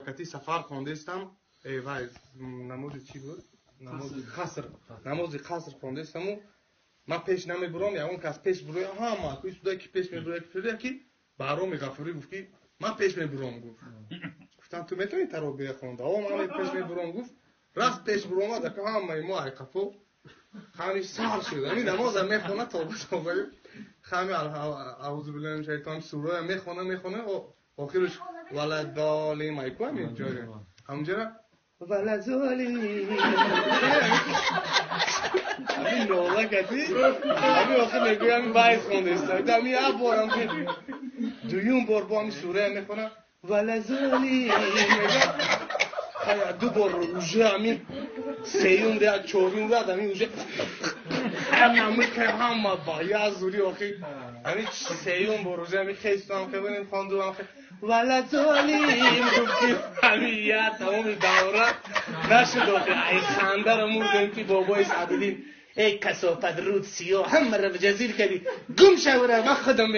Кати сафар хондестам, вай намози чӣ буд? Намози қаср. Намози қаср хондестаму ман пеш намебурам, ягон кас пеш буроя, ҳама ку суда ки пеш мебуроя, ки пеш ки Баҳроми Ғафурӣ гуфт, ки ман пеш мебурам, гуфт. Гуфтам, ту метавонӣ таровеҳ хонда? О, ман пеш мебурам, гуфт. Рафт пеш буромад, ака ҳамаи мо ай қафо ҳами сар шуд. Ҳамин намозам мехона, тавба тавба. Ҳами аъузу биллаҳи минаш шайтон сура мехона, мехона, охираш валаддолин майку ҳамин ҷоя. Ҳамунҷара валазолин. Ҳамин нола кати, ҳамин охир мегӯям вайз хондест. Ҳамин як борам ки дуюм бор бо ҳамин сура мехона валазолин мегӯям. Ду бор уже ҳамин сеюм ряд, чорум ряд ҳамин уже ҳама ҳама ба як зури охир ҳамин сеюм бор уже ҳамин хестам хебинем хондум хе валазолин гуфт, ки ҳамин я тамоми давра нашуд охир. Ай хандаро мурдем, ки бобои Саъдиддин: эй касофат, руд сиёҳ, ҳамаро ҷазир кардӣ, гум шавра, ман худам.